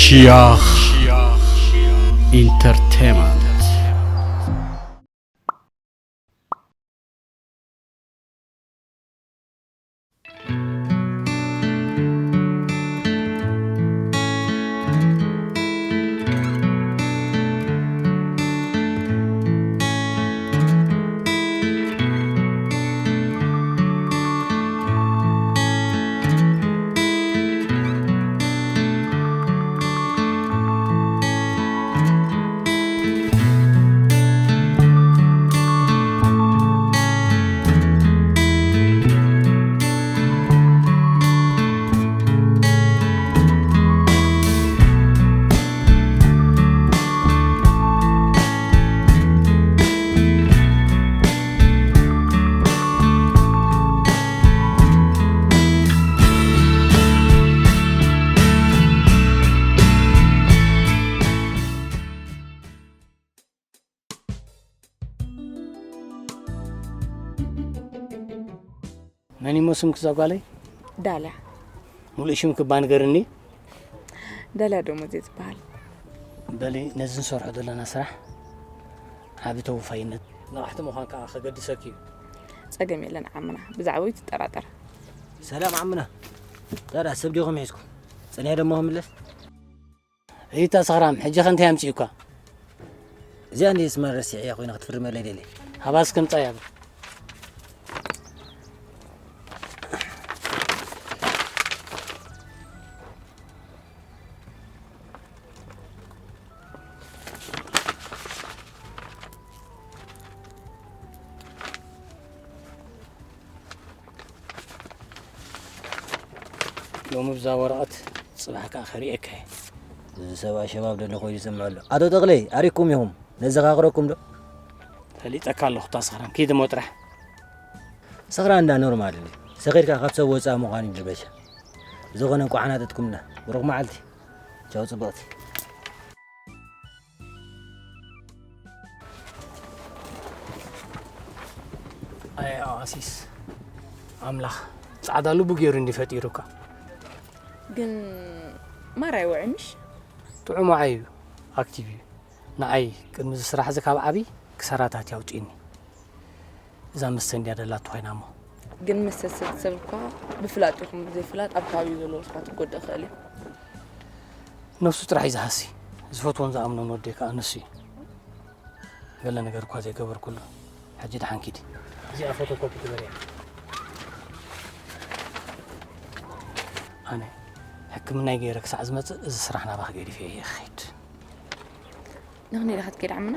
ሺያኽ ኢንተርቴይመንት። መን እሞ ስምኪ እዛ ጓለይ? ዳልያ። ሙሉእ ሽምኪ እባ ንገርኒ። ዳልያ ደሞዜ ዝበሃል። በሊ ነዚ ንሰርሖ ዘለና ስራሕ ዓቢ ተወፋይነት ንቕሕቲ ምዃን ከኣ ከገድሰኪ እዩ። ጸገም የለን ዓምና፣ ብዛዕባኡ ኣይትጠራጠር። ሰላም ዓምና። ታዲያ ሰብ ዲኹም ሒዝኩም? ጸኒሐ ደሞ ክምለስ? እታ ሰኽራም፣ ሕጂ ከ እንታይ ኣምጺኡካ? እዚኣ እንድየ ስመር ረሲዐያ ኮይነ ክትፍርመለይ ደልየ። ሃባ እስከ ምጻያ በል። ሎሚ ብዛ ወረቐት፣ ጽባሕ ከኣ ከርእየካ እየ። እዚ ሰብኣይ ሸባብ ደሎ ኮይኑ ይስምዖ ኣሎ። ኣቶ ተኽለይ፣ ኣሪኩም ኢኹም። ነዘኻኽረኩም ዶ? ፈሊጠካ ኣለኹ እታ ሰኽራም። ኪድ እሞ ጥራሕ። ሰኽራም እንዳ ኖርማል እንድዩ። ሰኺርካ ካብ ሰብ ወጻኢ ምዃን እዩ ዝበሻ። ዝኾነ እንቋዕ ሓናጠጥኩምና። ብሩኽ መዓልቲ። ቻው ጽብቕቲ። ኣየ ኣዋሲስ ኣምላኽ ጻዕዳ ልቡ ገይሩ እንዲ ፈጢሩካ። ግን ማራ ይውዕምሽ? ጥዑም ወዓይ እዩ፣ ኣክቲቭ እዩ። ንዓይ ቅድሚ እዚ ስራሕ እዚ ካብ ዓቢ ክሳራታት እዩ ኣውጺኡኒ። እዛ መስተ እንድያ ደላቶ ኮይና እሞ። ግን መስተ ዝሰቲ ሰብ እኳ ብፍላጥ ይኹን ብዘይፍላጥ ኣብ ከባቢኡ ዘለዉ ሰባት ክጎድእ ይኽእል እዩ። ነብሱ ጥራሕ እዩ ዝሃሲ። ዝፈትዎን ዝኣምኖን ወደይ ከኣ ንሱ እዩ። ገለ ነገር እኳ ዘይገበርኩሉ። ሕጂ ደሓን ኪዲ። እዚኣ ፎቶኮፒ ግበርያ። ኣነ ሕክምናይ ገይረ ክሳዕ ዝመጽእ እዚ ስራሕ ናባኺ ገዲፈ እየ ክኸይድ። ንኽንደይ ኢኻ ትከይድ ዓምና?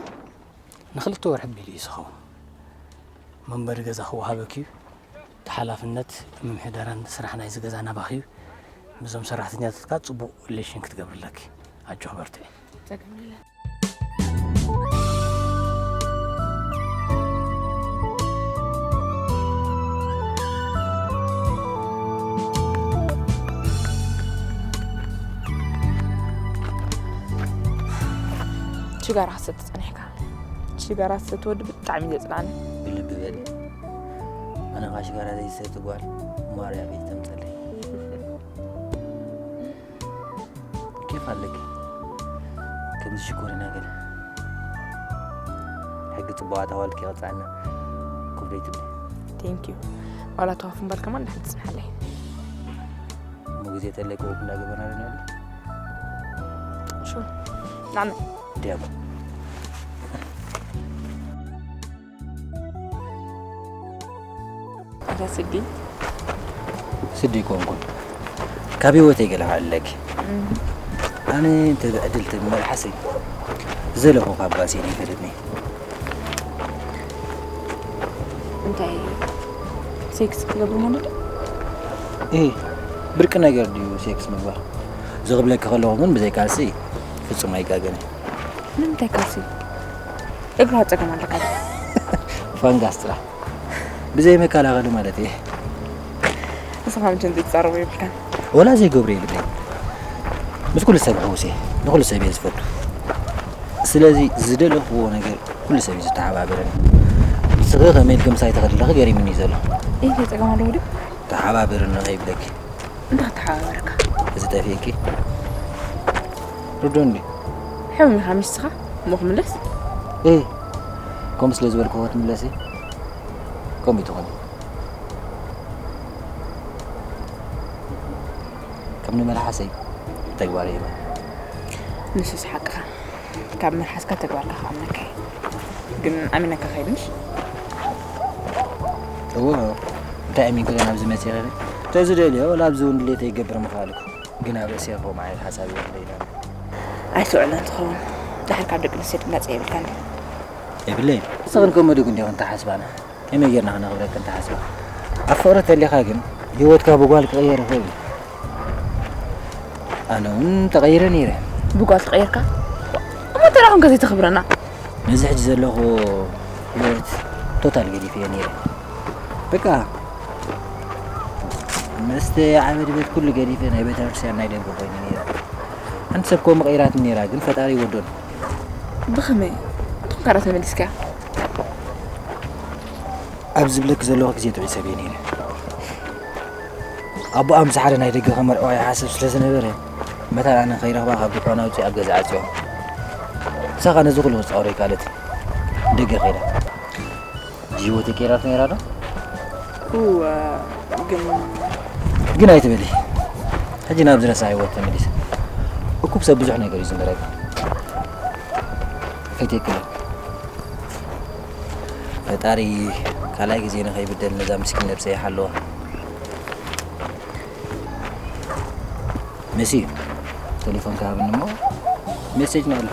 ንኽልተ ወርሒ ኣቢሉ እዩ ዝኸውን። መንበሪ ገዛ ክወሃበኪ እዩ። እቲ ሓላፍነት ምምሕዳራን ስራሕ ናይዚ ገዛ ናባኺ እዩ። ምስዞም ሰራሕተኛታትካ ጽቡቕ ሪሌሽን ክትገብሪ ኣለኪ። ኣጆኺ በርትዒ። ጸገም የለን። ሽጋራ ክትሰቲ ጸኒሕካ። ሽጋራ ዝሰቲ ወዲ ብጣዕሚ እዩ ዘጽልኣኒ። ብልቢ በሊ። ኣነ ኸዓ ሽጋራ ዘይሰቲ ጓል ማርያም እዩ ተምጸለይ። ኬፍ ኣለኪ። ከምዚ ሽኮሪና ገለ። ሕጊ ጽቡቓት ኣዋልድ ከይቐጽዓና። ክብደይ ትብሊ። ቴንክ ዩ። ዋላ ተዋፍ እምበር ከማን ንሕና ትጽንሓለይ። እሞ ግዜ ተለይ ኮፍ እንዳገበርና ዶ ንዕሊ? ሹር። ንዓና። ዲያም። ኣታ ስዲ። ስዲ ኣይኮንኩን። ካብ ህይወተይ ገለ ክዕልለኪ። እም። ኣነ እንተ ብዕድል ተመልሓሰይ፣ ዘለኹ ካብ ባሴን ይፈልጥኒ። እንታይ፣ ሴክስ ክትገብሩ ማለት ድዩ? እህ፣ ብርቂ ነገር ድዩ ሴክስ ምግባር? እዚ ክብለኪ ከለኹ ግን ብዘይ ካልሲ ፍጹም ኣይጋገን እየ። ንምንታይ ካልሲ? እግርኻ ጸገም ኣለካ ድዩ? ፋንጋስ ጥራሕ። ብዘይ መከላኸሊ ማለት እየ። ንስኻ መቸም ዘይትዛረቦ የብልካን። ወላ ዘይገብሮ የብለይ። ምስ ኩሉ ሰብ ሕውስ እየ። ንኩሉ ሰብ እየ ዝፈቱ። ስለዚ ዝደለኽዎ ነገር ኩሉ ሰብ እዩ ዝተሓባበረኒ። ንስኺ ከመይ ኢልኪ ምሳይ ትኸዲ ኣለኺ ገሪሙኒ እዩ ዘሎ። እንታይ ጸገም ኣለዎ ድዩ? ተሓባበርኒ ከይብለኪ። እንታይ ክተሓባበረካ? እዚ ጠፊእኪ። ርዱን ድዩ? ሕሙም ኢኻ ምስኻ እሞ ክምለስ? እ፣ ከምኡ ስለ ዝበልኩ ክትምለሲ ከምኡ ትኾኒ። ከም ንመልሓሰይ ተግባር እየ። ንሱስ ሓቅኻ። ካብ መልሓስካ ተግባርካ ክኣምነካ እየ። ግን ኣሚነካ ከይድ ምሽ? እዎ፣ እንታይ ኣሚንኩ ዶ ናብዚ መፂእ? ተዝደልዮ፣ ወላ ኣብዚ እውን ድሌተይ ይገብር ምኽኣልኩ። ግን ኣብ ርእሲ ከምኡ ዓይነት ሓሳብ እየ ክደይና። ኣይስውዕልን ትኸውን። ድሓር ካብ ደቂ ኣንስትዮ ድንጋፀ የብልካን ድዩ? የብለይን። ንስኽን ከምኡ ዲኹን ዲኹን ተሓስባና? ከመይ ጌርና ክነኽብረክን ተሓስባ? ኣብ ፍቕሪ ተሊኻ ግን ህይወትካ ብጓል ክቕየር ይኽእል እዩ። ኣነ እውን ተቐይረ ነይረ። ብጓል ተቐይርካ? እሞ እንተ ደኣ ኾንካ ዘይተኽብረና? ነዚ ሕጂ ዘለኹ ህይወት ቶታል ገዲፈዮ ነይረ። በቃ መስተ፣ ዓበድ ቤት ኩሉ ገዲፈ ናይ ቤተክርስትያን ናይ ደገ ኮይነ ነይረ። ሓንቲ ሰብ እኮ መቐይራትኒ ነይራ፣ ግን ፈጣሪ ይወደሉ። ብኸመይ? እንተኾንካ ዶ ተመሊስካ? ኣብ ዝብለኪ ዘለኹ ግዜ ጥዑይ ሰብ እየ ነይረ። ኣቦኣ ምስ ሓደ ናይ ደገ ከመርዕዋ ይሓስብ ስለ ዝነበረ፣ መታን ኣነ ከይረኽባ ካብ ድኳን ኣውፅኡ ኣብ ገዛ ዓፅዮ። ንሳ ኸኣ ነዚ ኩሉ ክትፃወሮ ኣይከኣለትን። ደገ ከይዳ። ህይወተይ ቀይራቶ ነይራ ዶ? እወ፣ ግን ግን ኣይትበሊ። ሕጂ ናብ ዝረሳ ህይወት ተመሊሰ። እኩብ ሰብ ብዙሕ ነገር እዩ ዝምህረካ። ፈትየኪ ዶ? ፈጣሪ ካልኣይ ግዜ ንኸይብደል ነዛ ምስኪን ነብሰይ ይሓልዋ። መሲ፣ ቴሌፎንካ ሃብኒ እሞ ሜሴጅ ነቕሎ።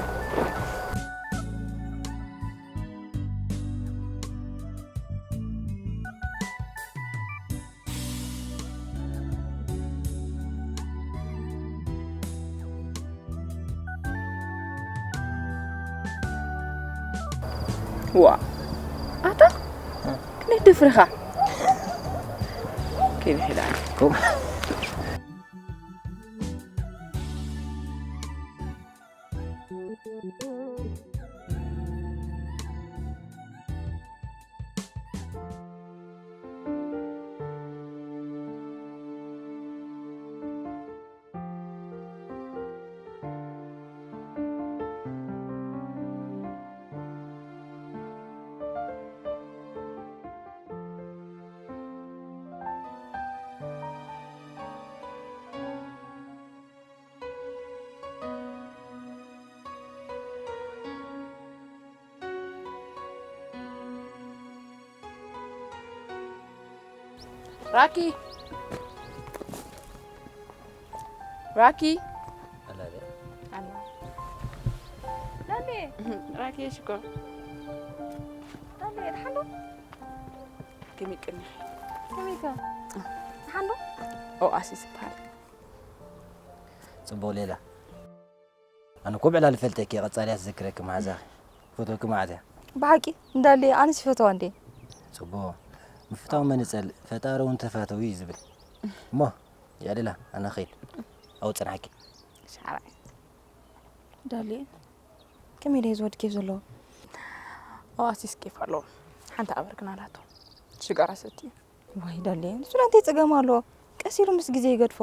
ዋ፣ ኣታ ክንደይ ደፍርኻ? ከይንኺድ ኣነ። ከምኡ። ራኪ፣ ራኪ። ኣላለ። ኣላ። ዳሌ። ራኪ ሽኮር። ዳሌ፣ ደሓን ዶ? ከመይ ቀኒኺ? ከመይከ? ደሓን ዶ? ኦኣሲስ ይበሃል። ጽቡቕ ሌላ። ኣነ እኮ ብዕላል እፈልጠኪ እየ፣ ቀጻሊ እያ ትዝክረኪ መዓዛኺ። ፈትወኪ መዓት እያ። ብሓቂ እንዳለ ኣነስ ይፈትዋ እንዴ። ጽቡቕ። ምፍታው መን ይጸልእ? ፈጣሪ እውን ተፋተዊ እዩ ዝብል። እሞ የዕልላ፣ ኣነ ኸይድ። ኣብኡ ጽንሓኪ። ሻዕራይ። ዳሌ፣ ከመይ ደይ ዝወድ ኬፍ ዘለዎ? ኦኣሲስ ኬፍ ኣለዎ። ሓንቲ ኣበር ግን ኣላቶ። ሽጋራ ሰትዩ። ዋይ ዳሌ፣ ንሱ ላ እንታይ ጸገም ኣለዎ? ቀስ ኢሉ ምስ ግዜ ይገድፎ።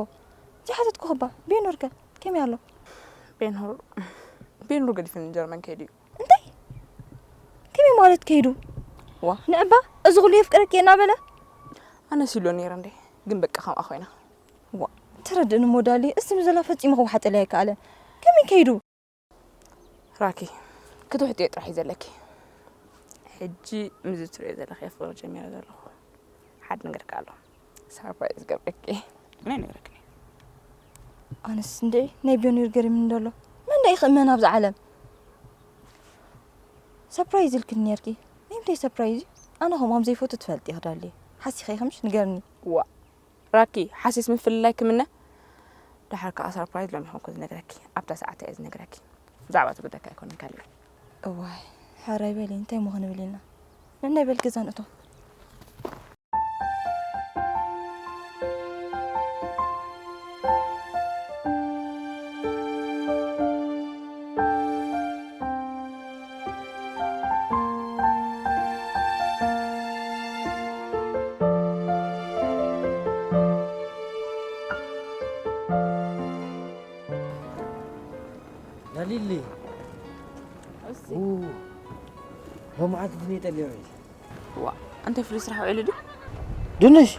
ዘይሓተትኩ ክባ፣ ቤኑር ከ ከመይ ኣሎ? ቤኑር፣ ቤኑር ገዲፍኒ ጀርመን ከይዱ እዩ። እንታይ? ከመይ ማለት ከይዱ? ዋ። ንዕባ፣ እዚ ኩሉ የፍቅረኪ እናበለ? ኣነስ ኢሎ ነይረ እንዴ፣ ግን በቃ ከምኣ ኮይና። ዋ፣ ተረድእኒ እሞ ዳሌ፣ እስቲ ንዘላ ፈጺሙ ክወሓጠለይ ኣይከኣለን። ከመይ ከይዱ? ራኪ፣ ክትውሕጥዮ ጥራሕ እዩ ዘለኪ። ሕጂ ምስዚ ትርእዮ ዘለኺ ፍቕሪ ጀሚረ ዘለኹ። ሓደ ነገር ከ ኣሎ። ሰርፕራይዝ ገብረኪ። እንታይ ነገረክኒ? ኣነስ እንዴ ናይ ቢዮኒር ገሪምኒ ደሎ። መን ደኣ ይኽእመን ኣብዛ ዓለም? ሰርፕራይዝ ኢልክኒ ነርኪ። ናይ ምንታይ ሰርፕራይዝ እዩ? ኣነ ከምኦም ዘይፈቱ ትፈልጢ ኢኺ ዳሌ። ሓሲኸ ኢኺ ምሽ ንገርኒ። ዋ፣ ራኪ፣ ሓሲስ ምፍልላይ ክምነ። ደሓር ከኣ ሰርፕራይዝ ሎሚ ይኾንኩ ዝነግረኪ። ኣብታ ሰዓት እየ ዝነግረኪ። ብዛዕባ እቲ ጉዳይካ ኣይኮነን ካልእ። እዋይ፣ ሕራይ በሊ፣ እንታይ እሞ ክንብል ኢና? ነናይ በል ገዛ ንእቶ። ዳሊሊ እሲ ኡ፣ ሎማዓንቲ ድንሽ ጠሊዑ እዩ። ዋ፣ እንታይ ፍሉይ ስራሕ ውዒሉ ድዩ? ድንሽ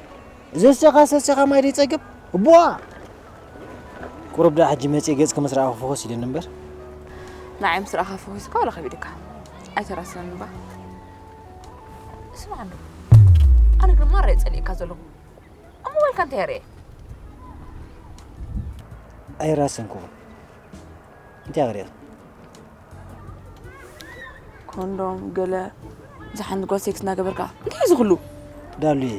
ዘስኻ ሰስኻ ማይ ደይጸግብ እቡዋ። ቁሩብ ደኣ ሕጂ መጽእ ገጽ ክምስራኣኹ ፍኹስ ኢልን እምበር። ንዓይ ምስ ረኣኻ ፈኺስካ ዋላ ከቢድካ ኣይተራስነን እባ። ስማዕ እንዶ፣ ኣነ ግን ማራ እየ ጸሊእካ ዘለኹ። ኣብ ሞባይልካ እንታይ እየ ርእየ? ኣይራሰንኩኹን። እንታይ ኣቕሪኻ? ኮንዶም ገለ ምስ ሓንቲ ጓል ሴክስ እናገበርካ እንታይ እዩ ዝኽሉ? ዳሉየ፣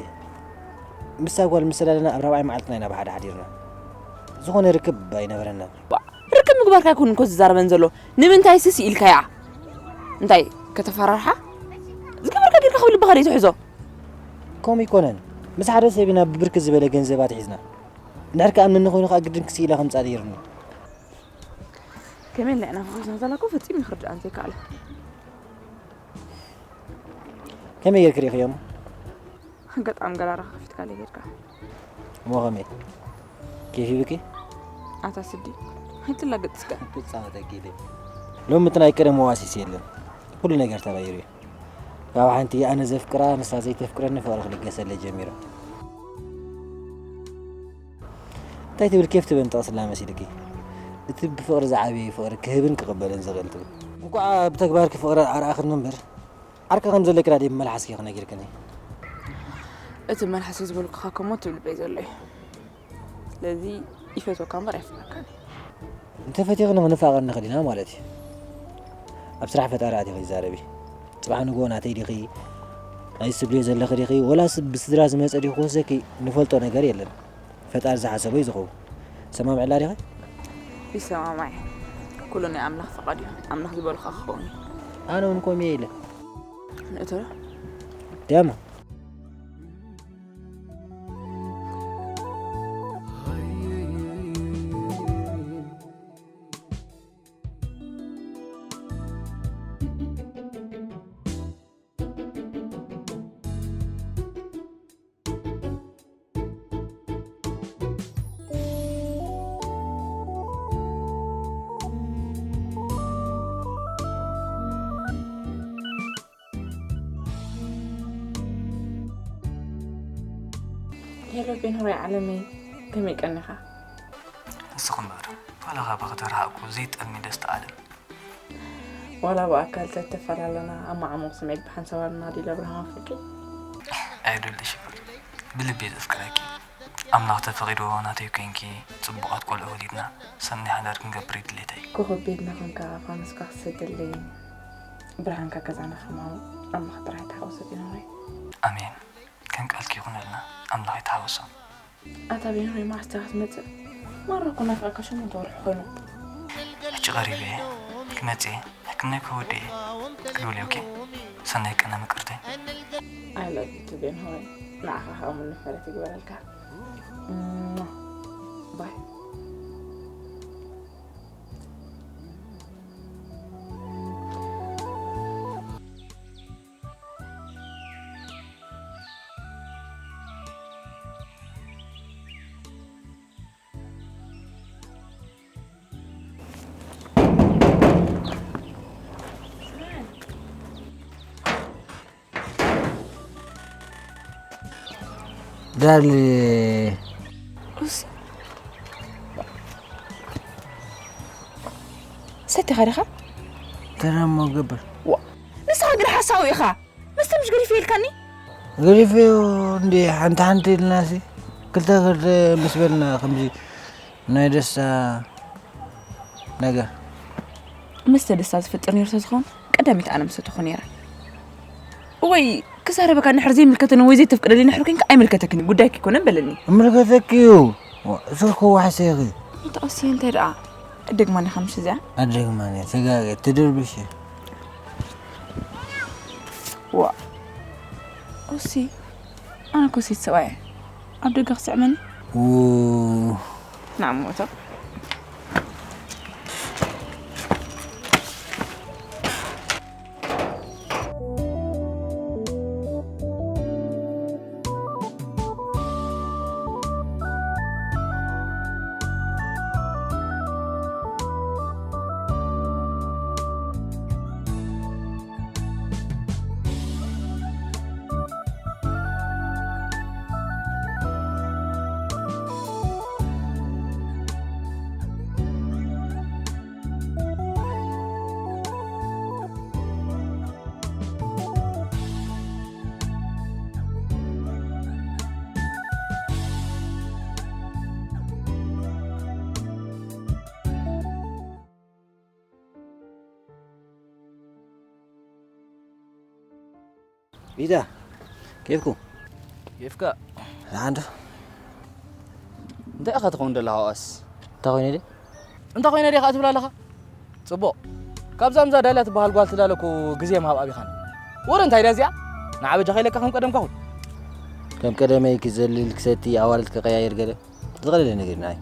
ምስታ ጓል ምስ ሰለለና ኣብ ራብዓይ መዓልትና ኢና ብሓደ ሓዲርና። ዝኾነ ርክብ ኣይነበረናን። ርክብ ምግባርካ ኣይኮን እኮ ዝዛረበን ዘሎ። ንምንታይ ስስ ኢልካያ? እንታይ ከተፈራርሓ? ዝገበርካ ጌርካ ካብ ልብኻ ደይ ትሕዞ። ከምኡ ኣይኮነን። ምስ ሓደ ሰብ ኢና ብብርክት ዝበለ ገንዘብ ኣትሒዝና። እንድሕር ክኣምነኒ ኮይኑ ከዓ ግድን ክስኢላ ከምፅኣ ነይሩኒ። ከመይ ንዕና ፈኺስና ዘለና እኮ ፈጺሙ ክርድኣን ዘይከኣለ። ከመይ ጌርክ ርኢኽዮም? ኣጋጣሚ ገራራ ከፊትካለይ ጌርካ። እሞ ከመይ? ኬፍ ሂብኪ? ኣታ ስዲ ኣይትላገጥ እስከ። ክጻወተኪ ኢለ። ሎሚ እቲ ናይ ቀደም ዋሲስ የለን። ኩሉ ነገር ተቐይሩ እዩ። ካብ ሓንቲ ኣነ ዘፍቅራ ንሳ ዘይተፍቅረኒ ፍቕሪ ክልገሰለይ ጀሚሩ። እንታይ ትብል ኬፍ ትበን ጠቕስላ መሲልኪ? እቲ ብፍቕሪ ዝዓበየ ፍቕሪ ክህብን ክቕበልን ዝኽእል ትብል። እንኳዕ ብተግባርኪ ፍቕሪ ኣርኣኽኒ እምበር ዓርኪ ከም ዘለኪ ዳ ድየ ብመልሓስኪ ክነጊርክኒ? እቲ መልሓስ ዝበልኩኻ ከሞ ትብል በይ ዘሎ እዩ። ስለዚ ይፈትወካ እምበር ኣይፍቅረካን። እንተፈቲኽኒ ክንፋቐር ንኽእል ኢና ማለት እዩ። ኣብ ስራሕ ፈጣሪ ኣቲኺ ይዛረቢ። ጽባሕ ንግሆ ናተይ ዲኺ? ናይዚ ትብልዮ ዘለኺ ዲኺ? ወላስ ብስድራ ዝመጸ ዲኺ ክወስደኪ? ንፈልጦ ነገር የለን። ፈጣሪ ዝሓሰቦ እዩ ዝኸውን። ሰማምዕላ ዲኺ? ይሰማማዕ። ኩሉ ናይ ኣምላኽ ፍቓድ እዩ። ኣምላኽ ዝበሎ ኸዓ ክኸውን እዩ። ኣነ እውን ከምኡ እየ ኢለ። ንእተሎ ደማ ሄሎ ቤንሆይ ዓለመይ፣ ከመይ ቀኒኻ? ንስኹም እምበር፣ ዋላ ካባኺ ተረሓቕኩ ዘይጠልሚ ደስታ ዓለም። ዋላ ብኣካል ተተፈላለና፣ ኣብ መዓሙቕ ስምዒት ብሓንሳብ ኣለና ዲለ ኣብርሃም ኣፍርቂ? ኣይደልሽ እምበር፣ ብልቢ እየ ዘፍቅረኪ። ኣምላኽ ተፈቒድዎ ናተይ ኮይንኪ፣ ጽቡቓት ቆልዑ ወሊድና፣ ሰናይ ሓዳር ክንገብር እዩ ድሌተይ። ኮኾብ ቤትና ኾንካ፣ ፋኑስካ ክሰደለይን ብርሃንካ ገዛና ከማሙ ኣምላኽ ጥራሕ ይተሓወሶ ቢኖረይ። ኣሜን። ከም ቃልኪ ይኹነልና፣ ኣምላኽ ይተሓወሶ። ኣታ ቢኖረይ መዓስ ዲኻ ክትመጽእ? ማራ እኮ ናፊቐካ ሸሞንተ ወርሒ ኮይኑ። ሕጂ ቀሪበ እየ ክመጽእ እየ፣ ሕክምናይ ከወዲ እየ ክድውል እየ። ኦኬ፣ ሰናይ ቀነ ምቅርተይ። I love you too ቤንሆይ። ንዓኻ ኸኣ ሙሉ ምሕረት ይግበረልካ። ባይ። ዳል ኡስ ሰቲኻ ዲኻ? ተረሞ ግብር ንስኻ ግን ሓሳዊ ኢኻ። መስተ ምሽ ገዲፈ ኢልካኒ? ገዲፈዮ እንዲ ሓንቲ ሓንቲ ኢልናሲ ክልተ ክልተ ምስ በልና ከምዚ ናይ ደስታ ነገር መስተ ደስታ ዝፈጥር ነይሩ ተዝኸውን ቀዳሚት ኣነ ምሰተኹ ነይረ። ወይ ክዛረበካ እንድሕር ዘይምልከተኒ ወይ ዘይተፍቅደለይ እንድሕር ኮይንካ ኣይምልከተክን እዩ፣ ጉዳይኪ ኣይኮነን በለኒ። ይምልከተኪ እዩ። ዋ፣ እሱ እኮ ዋሕሰ ኢኺ። ተቐስየ እንታይ ደኣ? ኣደግማን ኢኻ ምሽ እዚኣ? ኣደግማን እየ፣ ተጋግየ፣ ትድርብሽ እየ። ዋ፣ ኦሲ፣ ኣነ እኮ ሴት ሰብኣይ እየ። ኣብ ደገ ክስዕመኒ? ው። ንዓሞታ። ቢታ፣ ኬፍኩም? ኬፍካ? ደሓን ዶ? እንታይ ኢኻ ትኸውን ዘለኻ? ዋስ እንታይ ኮይነ ድየ? እንታይ ኮይነ ድየ ከዓ ትብል ኣለኻ? ጽቡቕ። ካብዛ ምዛ ዳልያ ትበሃል ጓል ትዳለኩ ግዜ ምሃብ ኣቢኻኒ። ወረ እንታይ ድያ እዚኣ? ንዓ በጃኻ ኢለካ ከም ቀደምካ ኩን። ከም ቀደመይ ክዘልል ክሰቲ ኣዋልድ ክቀያየር ገለ ዝቐለለ ነገር ንዓይ።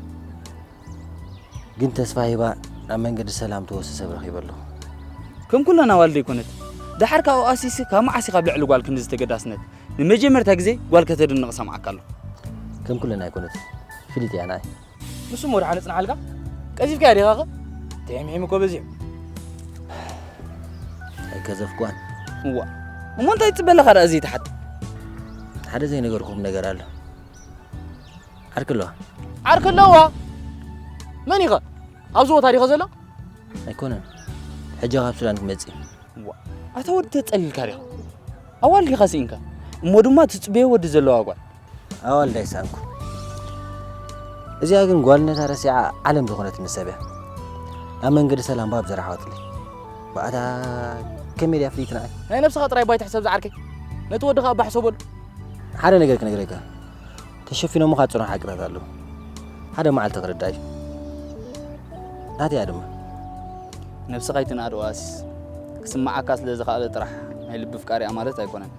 ግን ተስፋ ሂባ ናብ መንገዲ ሰላም ትወስድ ሰብ ረኺበ ኣለኹ። ከም ኩለን ኣዋልድ ኣይኮነት። ደሓር ካብ ኦኣሲስ ካብ መዓስ ኢኻ ኣብ ልዕሊ ጓል ክንድዚ ተገዳስነት? ንመጀመርታ ግዜ ጓል ከተድንቕ ሰምዓካ ኣለኹ። ከም ኩለን ኣይኮነት። ፍሊጥ እያ ንዓይ። ንሱ እሞ ደሓን ጽንሓልካ? ቀዚፍካያ ዲኻኸ? ትሕምሒም እኮ በዚሑ። ኣይቀዘፍኳን። እዋ። እሞ እንታይ ትጽበ ኣለኻ ደኣ እዚ ተሓት? ሓደ ዘይነገርኩም ነገር ኣሎ። ዓርኪ ኣለዋ። ዓርኪ ኣለዋ? መን ኢኸ? ኣብዚ ቦታ ዲኸ ዘሎ? ኣይኮነን። ሕጂ ካብ ሱዳን ክመጽእ እዩ። እዋ። ኣታ ወዲ ተጸሊልካ ዲኻ? ኣዋልድ ኢኻ ስኢንካ። እሞ ድማ ትጽበዮ ወዲ ዘለዋ ጓል። ኣዋልድ ኣይሰኣንኩ። እዚኣ ግን ጓልነታ ረሲዓ ዓለም ዝኾነትኒ ሰብ እያ። ኣብ መንገዲ ሰላም ባብ ዘርሓወትለይ። ብኣታ ከመይ ድያ ፍልይቲ ንዓይ? ናይ ነብስኻ ጥራይ ባይ ትሕሰብ ዝዓርከይ። ነቲ ወድኻ እባ ሕሰበሉ። ሓደ ነገር ክነግረካ። ተሸፊኖምኻ ዝጸንሑ ሓቅታት ኣለዉ። ሓደ መዓልቲ ክርዳእ እዩ። ናተይ እያ ድማ። ነብስኻ ኣይትንኣድ ኦኣሲስ። ክስምዓካ ስለ ዝኸኣለ ጥራሕ ናይ ልቢ ኣፍቃሪኣ ማለት ኣይኮነን።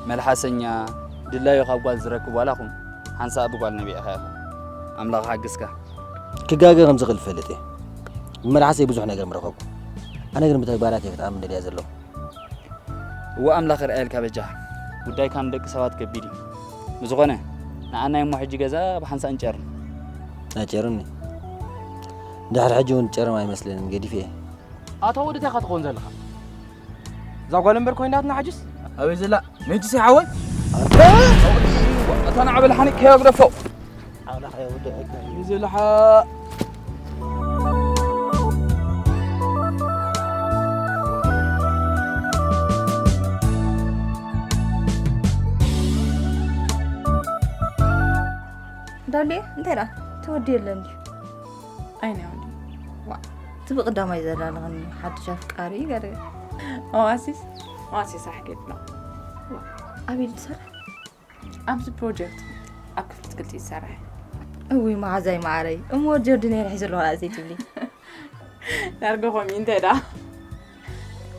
መልሓሰኛ፣ ድላዩ ካብ ጓል ዝረክብ ዋላ ኹን፣ ሓንሳእ ብጓል ነቢዕኻ ኢኻ። ኣምላኽ ሓግዝካ። ክጋገ ከም ዝኽእል እፈልጥ እየ። ብመልሓሰይ ብዙሕ ነገር ምረኸብኩ። ኣነ ግን ብተግባራት እየ ክትኣምን ደልየ ዘለኹ። እወ ኣምላኽ ይርኣየልካ በጃኻ። ጉዳይካ ንደቂ ሰባት ከቢድ እዩ። ብዝኾነ፣ ንኣና እሞ ሕጂ ገዛ ብሓንሳእ ንጨርም። ኣይጨርምኒ። ድሕሪ ሕጂ እውን ጨርም ኣይመስለንን፣ ገዲፈ እየ። ኣታ ወዲ እንታይ ኢኻ ትኸውን ዘለኻ? እዛ ጓል እምበር ኮይናትና ሕጅስ? ኣበይ ዘላ? ነጅስ ሓወይ? ኣታ ናዕበል ሓኒቅ ከዮ ግደፎ። ኣበይ ዘላ? ዳሌ እንታይ ደኣ? ተወዲ የለን ድዩ? ኣይነ ወዲ። ዋ፣ እቲ ብቕዳማይ ዘላለኸኒ ሓድሽ ኣፍቃሪ ገለ። ኦኣሲስ? ኦኣሲስ ኣሕጌጥና። ዋ፣ ኣበይ ድዩ ትሰርሕ? ኣብዚ ፕሮጀክት ኣብ ክፍሊ ትክልቲ ይሰርሕ። እውይ፣ መዓዛይ መዓረይ። እሞ ጆርዲ ነይ ርሒ ዘለዋ እዘይ ትብሊ። ዳርጋ ከምኡ እንታይ ደኣ?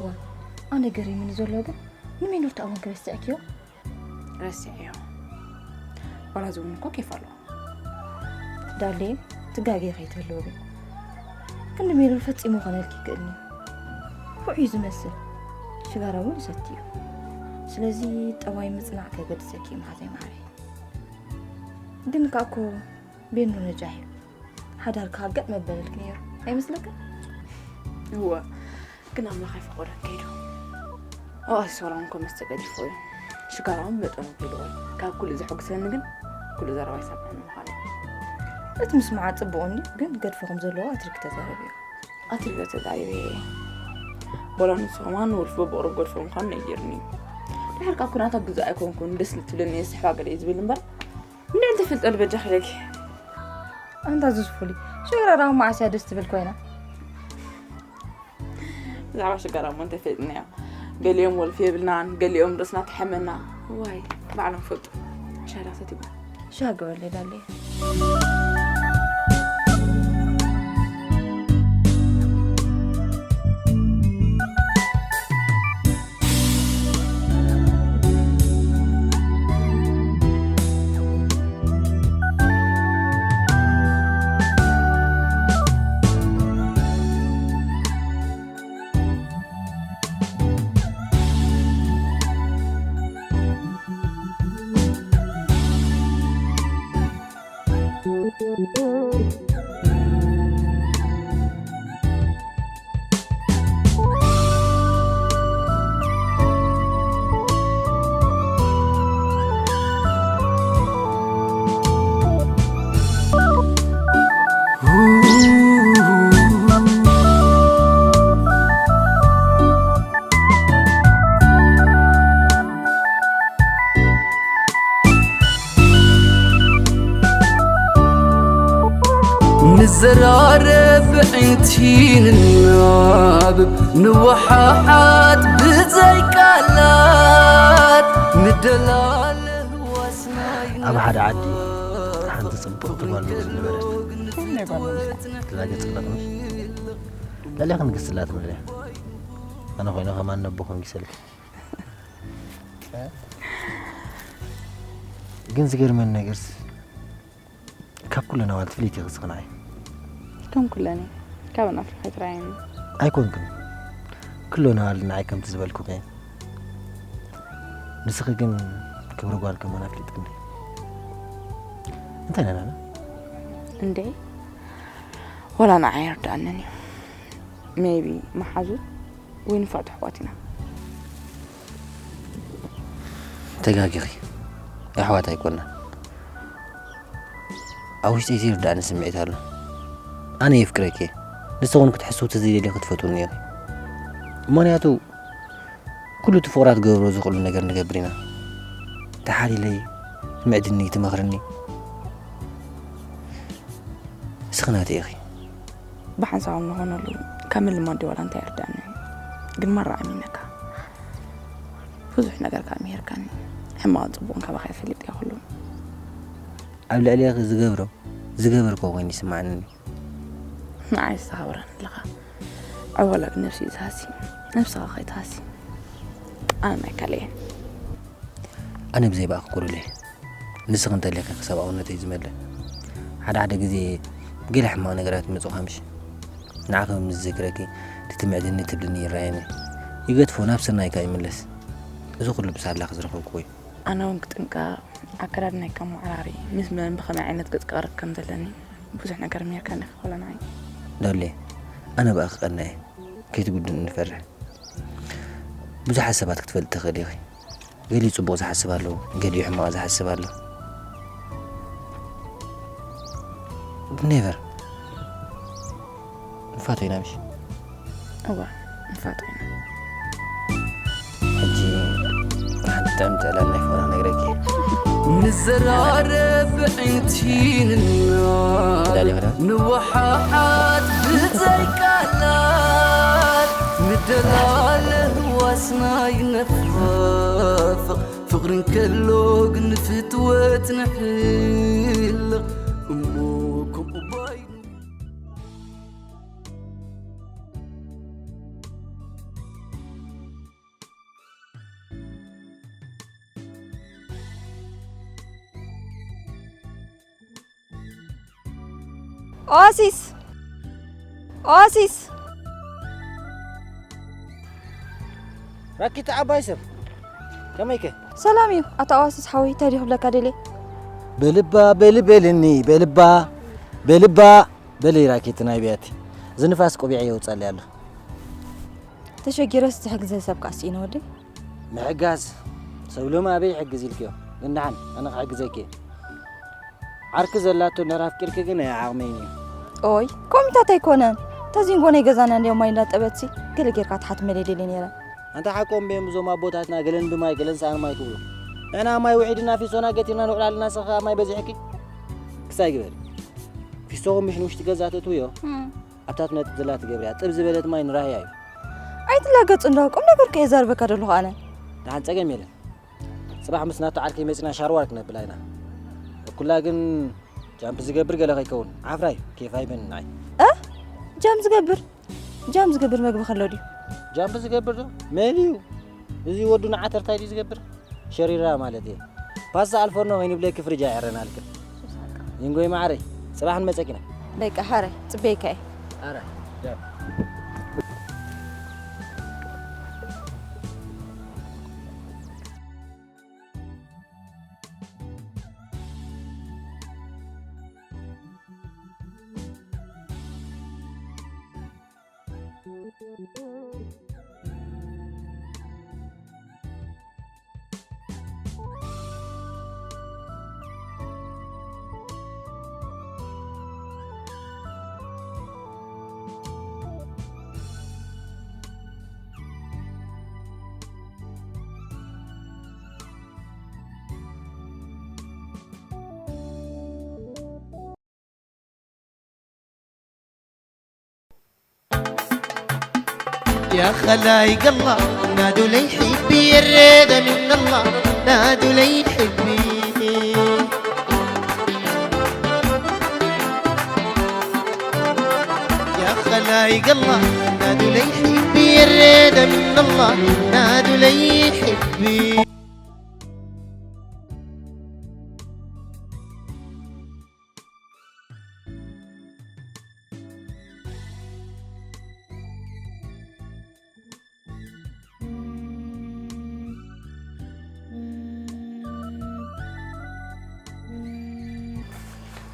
ዋ፣ ኣነ ገሪሙኒ ዘሎ ግን ንሜኖር ተኣወን ክረስዕክዮ? ረሲዐዮ። ዋላ እዚ እውን እኮ ኬፍ ኣለዎ። ዳሌ፣ ትጋገ ከይትህልዎ ግን። ክንዲ ሜሮን ፈጺሙ ኾነልኪ ይክእልኒ። ውዑይ ዝመስል ሽጋራ እውን ይሰቲ እዩ። ስለዚ ጠባይ ምጽናዕ ከገድሰኪ እዩ መሓዘይ ማዕረይ። ግን ከኣ እኮ ቤኖ ነጃሕ እዩ። ሓዳርካ ገጥ መበለልክ ነይሩ። ኣይመስለካ? እወ። ግን ኣምላኽ ኣይፈቐዶን ከይዱ። ኦኣሲስ ዋላ እውን ኮ መስተ ገዲፎ እዩ። ሽጋራ እውን መጠኑ ክብልዎ እዩ። ካብ ኩሉ ዘሐጉሰኒ ግን ኩሉ ዘረባ ይሰምዐኒ ምዃኑ እዩ። እቲ ምስማዓ ጽቡቕ እንድዩ፣ ግን ገድፎ ከም ዘለዎ ኣትሪክ ተዛረብዮ። ኣትሪክ ተዛሪበ እየ። ዋላ ንሱ ከማን ወልፊ በብቕሩብ ገድፎ ምዃኑ ነጊርኒ እዩ። ድሕር ካብ ኩናታ ግዙእ ኣይኮንኩን፣ ደስ ልትብለኒ እየ፣ ስሕባ ገለ እዩ ዝብል እምበር። እንደ እንተ ፈልጠሉ በጃ ኺለኪ። ኣንታ ዙዝ ፍሉይ፣ ሽጋራ ደኣ መዓስ እያ ደስ ትብል ኮይና? ብዛዕባ ሽጋራ እሞ እንተፈሊጥናዮ፣ ገሊኦም ወልፊ የብልናን፣ ገሊኦም ርእስና ትሐመና። ዋይ፣ ባዕሎም ፈልጡ። ሻዳ ሰቲጉ። ሻ ግበርለይ ዳለየ። ንዘራረብ ብዕንቲ ንናብብ ንወሓሓት ብዘይ ቃላት ንደላለ ዋስናይ ኣብ ሓደ ዓዲ ሓንቲ ጽብቕቲ ጓል ንጉስ ዝነበረት። እዛ ገጽ ጽብቕቲ ልዕሊ ክንግስላት ንብለያ። ኣነ ኮይነ ከማን ነቦ ኮንጊሰልኪ። ግን ዝገርመኒ ነገርስ ካብ ኩለን ኣዋልድ ፍልይቲ ኢኺ ንዓይ። ከም ኩለን እየ። ካብን ኣፍሪካ ኣይትረኣየኒ። ኣይኮንክን። ኩለን ኣዋልድ ንዓይ ከምቲ ዝበልኩኺ እየን። ንስኺ ግን ክብሪ ጓል ከማን ኣፍሊጥክኒ። እንታይ ነናና? እንዴ ወላ ንዓይ ኣይርድኣንን እዩ። ሜቢ መሓዙት ወይ ንፋት ኣሕዋት ኢና። ተጋጊኺ። ኣሕዋት ኣይኮና። ኣብ ውሽጠይ ዘይርድኣኒ ስምዒት ኣሎ። ኣነ የፍቅረኪ እየ። ንስኹን ክትሕስው ተዘይደልዮ ክትፈትውኒ ኢኺ። ምኽንያቱ ኩሉ እቲ ፍቕራት ክገብሮ ዝኽእሉ ነገር ንገብር ኢና። ተሓሊለይ ትምዕድኒ ትመኽርኒ። እስኺ ናተይ ኢኺ። ብሓንሳብ ንኾነሉ ካብ ምልማድ ድዩ ዋላ እንታይ ኣይርድኣኒ። ግን ማራ ኣሚነካ ብዙሕ ነገር ከዓ ምሂርካኒ። ሕማቕን ፅቡቕን ካባኻ ይፈልጥ እየ ኩሉ። ኣብ ልዕሌኺ ዝገብሮ ዝገበርኩ ኮይኑ ይስማዓኒ። ንዓይ ዝተኸብረኒ ኣለኻ። ኣወላድ ነብሲ እዩ ዝሃሲ። ነብስኻ ከይትሃሲ ኣነ ኣይካለየን። ኣነ ብዘይ ብኣኺ ኩሉለይ። ንስኺ እንተሌኺ ሰብኣውነተይ ዝመልእ። ሓደ ሓደ ግዜ ገለ ሕማቕ ነገራት ይመጹኻ ምሽ? ንዓኺ ምስ ዝዝክረኪ ትትምዕድኒ ትብልኒ ይረኣየኒ። ይገድፎ ናብ ስርናይካ ይምለስ። እዚ ኩሉ ብሳላኺ ዝረኸብኩዎ እዩ። ኣነ እውን ክጥንቀቕ ኣከዳድናይ ከመዓራሪ ምስ መን ብኸመይ ዓይነት ገጽ ክቐርብ ከም ዘለኒ ብዙሕ ነገር ምሂርካኒ ኢኻ ኮላ ንዓይ። ዳሌ ኣነ ብኣኺ ቀናእ እየ። ከይትጉድእኒ እፈርሕ። ብዙሓት ሰባት ክትፈልጢ ትኽእሊ ኢኺ። ገሊኡ ጽቡቕ ዝሓስብ ኣሎ፣ ገሊኡ ሕማቕ ዝሓስብ ኣሎ። ኔቨር ንፋቶ ኢና ምሽ? እዋ ንፋቶ ኢና። ሕጂ ሓንቲ ጥዕምቲ ዕላል ናይ ፍቕሪ ክነግረኪ። ንዘራረብ ብዕንቲንና ዳሌ ወዳ ንወሓሓት ብዘይ ቃላት ንደላለ ዋስና ይነፋፍቕ ፍቕሪ እንከሎ ግን ፍትወት ንሕልቕ እሞ ከምኡ ባይ ኦሲስ ኦሲስ ራኪት ዓባይ ሰብ ከመይከ? ሰላም እዩ ኣታ ኦሲስ ሓወይ እንታይ ድዩ ክብለካ ደልየ በልባ በሊ በልኒ በልባ በልባ በሊ ራኪት ናይ ብያቲ እዚ ንፋስ ቆቢዐ የውፀለይ ኣሎ ተሸጊረስ ዝሕግዘ ሰብ ከዓ ስኢነ ወደይ ምሕጋዝ ሰብ ሎም ኣበይ ይሕግዝ ኢልክዮ ግን ደሓን ኣነ ክሕግዘኪ እየ ዓርኪ ዘላቶ እንድሕር ኣፍቂርኪ ግን ኣይ ዓቕመይን እዩ ኦይ ኮሚታት ኣይኮነን ተዚንጎ ናይ ገዛና እንዲኦም ማይ እንዳጠበትሲ ገለ ጌርካ ትሓትመለይ ደልየ ነይረ ኣንታ ሓቆም ብዮም እዞም ኣቦታትና ገለን ብማይ ገለን ሰኣን ማይ ክብሉ ንሕና ማይ ውዒድና ፊሶና ገቲርና ንውዕል ኣለና ንስኺ ከኣ ማይ በዚሕኪ ክሳይ ግበሪ ፊሶኹም ምሽ ንውሽጢ ገዛ ተእትውዮ ኣብታ ትነጥብ ዘላ ትገብርያ ጥብ ዝበለት ማይ ንራህያ እዩ ኣይትላገጽ እንዶ ቁም ነገር ከ የዛርበካ ደለኹ ኣነ ደሓን ጸገም የለን ጽባሕ ምስ ናቱ ዓርከይ መጺና ሻርዋር ክነብላ ኢና ኩላ ግን ጃምፕ ዝገብር ገለ ከይከውን ዓፍራይ ኬፍ ኣይበን ንዓይ እ ጃም ዝገብር ጃም ዝገብር መግቢ ከሎ ድዩ ጃምፕ ዝገብር ዶ መን እዩ እዚ ወዱ ንዓተርታይ ድዩ ዝገብር ሸሪራ ማለት እየ ፓስታ ኣልፎርኖ ከይንብለኪ ፍርጃ የዕረናልክን ይንጎይ ማዕረይ ጽባሕ ንመጸኪና ደቂ ሓረ ጽበይካ እየ ኣረ يا خلايق الله، نادوا لي حبي، الرضا من الله، نادوا لي حبي. يا خلايق الله، نادوا لي حبي، الرضا من الله، نادوا لي حبي.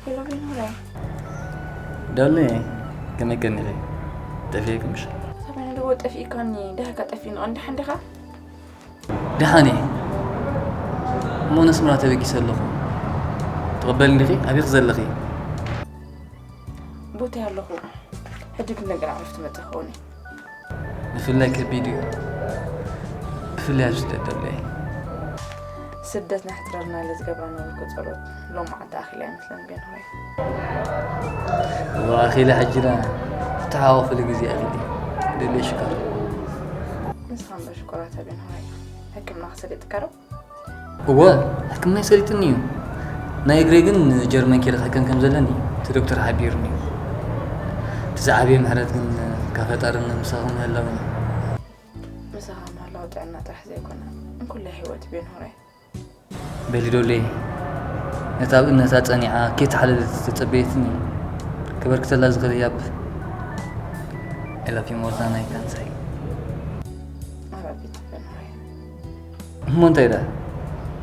ሄሎ ቤኖረ። ዳኒ፣ ከመይ ቀኒኺ? ጠፊእኪ ምሽ? ሰበነ ደዎ ጠፊእካኒ፣ ደህካ ጠፊእኒ፣ ቀንዲ ሓንዲኻ? ደሓን እየ። እሞ ነስመራ ተበጊሰ ኣለኹ። ትቕበልኒ ዲኺ? ኣበይ ዘለኺ? ቦታይ ኣለኹ። ሕጂ ግን ነገር ዓረፍቲ መጸ ክኸውን እየ። ምፍላይ ከቢድ እዩ። ብፍላይ ኣብዚ ስደት ዘሎ እየ። ስደት ነሕጽረልና ኢለ ዝገብራ ነበርኩ ጸሎት ሎም መዓልቲ ኣኺላ ኣይመስለን ቤን ሆይ። እዋ ኣኺለ ሕጂ ዳ እተሓዋወፈሉ ግዜ ኣኺለ። ደልየ ሽኮር። ንስኻ እምበር ሽኮራት ኣቤን ሆይ። ሕክምና ክሰድ ይጥቀረብ? እወ፣ ሕክምና ይሰሊጥኒ እዩ። ናይ እግረይ ግን ጀርመን ከይደ ክሕከም ከም ዘለኒ እቲ ዶክተር ሓቢሩኒ እዩ። እቲ ዝዓበየ ምሕረት ግን ካብ ፈጣርን ምሳኹም ምህላውን እዩ። ምሳኻ ምህላው ጥዕና ጥራሕ ዘይኮነ፣ እንኩላይ ህይወት ቤን ሆይ። በሊ ዶለይ፣ ነታ ኣብ እምነታ ጸኒዓ ከይተሓለለት ዝተጸበየትኒ ከበርክተላ ዝኽእል ህያብ። I love you more than I can say. I love you too, Ben Hurry. እሞ እንታይ ደኣ?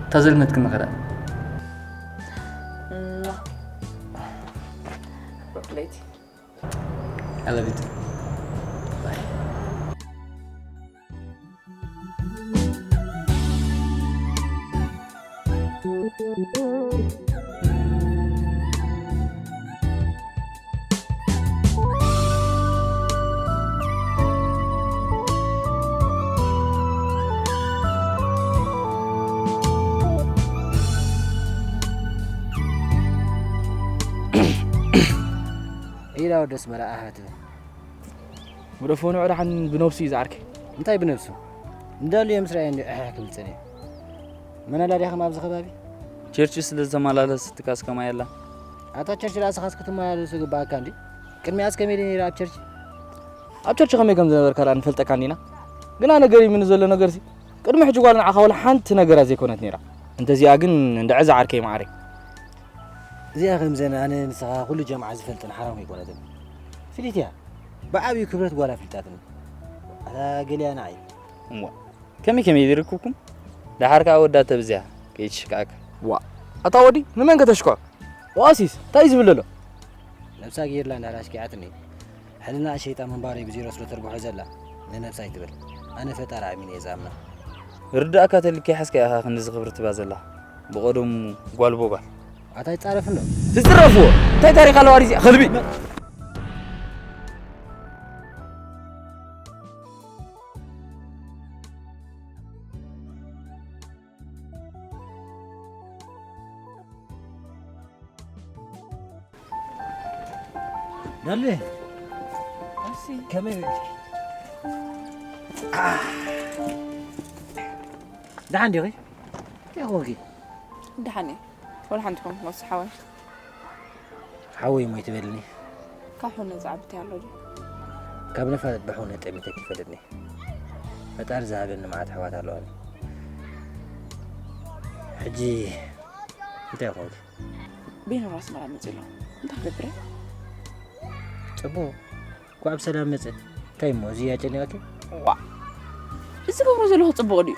እታ ዘልመትክኒ ኸ ደኣ? ሩብ ለይቲ። I love you too. Bye. ኢላ ወደ ኣስመራ ኣሕ ትብል። ወደ ፎኖ ዕራሕን ብነብሱ እዩ ዝዓርከይ። እንታይ ብነብሱ? እንዳሉ እዮም ስራይ እንዲ ኣሕ ክብል ጸኒሑ። መን ኣላ ዲያኸም ኣብዚ ከባቢ? ቸርች ስለ ዝተመላለስ ትካስ ከማይ ኣላ። ኣታ ቸርች ራስኻስ ክትመላለስ ዝግባኣካ እንዲ? ቅድሚያስ ከመይ ኢሉ ነይሩ ኣብ ቸርች? ኣብ ቸርች ከመይ ከም ዝነበርካ ደኣ ንፈልጠካ እንዲና። ግና ነገር ይምን ዘሎ ነገርሲ ቅድሚ ሕጂ ጓል ንዓኻ ወላ ሓንቲ ነገራ ዘይኮነት ነይራ። እንተዚኣ ግን እንድዒ ዝዓርከይ መዓረይ። እዚኣ ከምዘን ኣነ ንስኻ ኩሉ ጀምዓ ዝፈልጥን ሓራም ኣይኮነትን። ፍሊት እያ። ብዓብዩ ክብረት ጓላ ፍልጣትኒ። ኣታ ገሊያ ንዓይ። እሞ ከመይ ከመይ ይርክብኩም? ደሓር ከኣ ወዳ ተብዚያ ከይትሽክዓካ። ዋ፣ ኣታ ወዲ ንመን ከተሽክዖ? ዋሲስ እንታይ ዝብል ዘሎ? ነብሳ ገይርላ እንዳላ ኣሽኪዓትኒ። ሕልና ሸይጣን ምንባረይ ብዜሮ ስለ ተርብሖ ዘላ ንነብሳ ኣይትብል። ኣነ ፈጣሪ ኣሚነ እየ ዝኣምና። ርዳእካ ተልኪ ሓስካ ኢኻ ክንድዚ ክብሪ ትባ ዘላ። ብቐደሙ ጓል ብጓል። ኣታ ይጻረፍ ኣሎ። ትጽረፍዎ? እንታይ ታሪኽ ኣለዋ ሪዚኣ? ከልቢ! ዳሌ፣ እሺ። ከመይ ውዒልኪ? ኣህ። ደሓን ዲኺ? እንታይ ኮንኪ? ደሓን እየ። ወላ ሓንቲ ኮንኩ፣ መሱ ሓወይ። ሓወይ እሞ ኣይትበልኒ። ካብ ሕነ ዝዓቢ እንታይ ኣሎ ድዩ? ካብ ነፋሪት ብሕነ ጠሚተኪ ይፈልጥኒ። ፈጣሪ ዝሃበኒ መዓት ኣሕዋት ኣለዋኒ። ሕጂ እንታይ ኮንኪ? ቤኖር ኣስመራ መጺኡ ኣሎ። እንታይ ክገብር እየ? ጽቡቕ። እንኳዕ ብሰላም መጸ። እንታይ እሞ፣ እዚ ኣጨኒቐኪ? ዋእ! እዚ ዝገብሮ ዘለኹ ጽቡቕ ድዩ?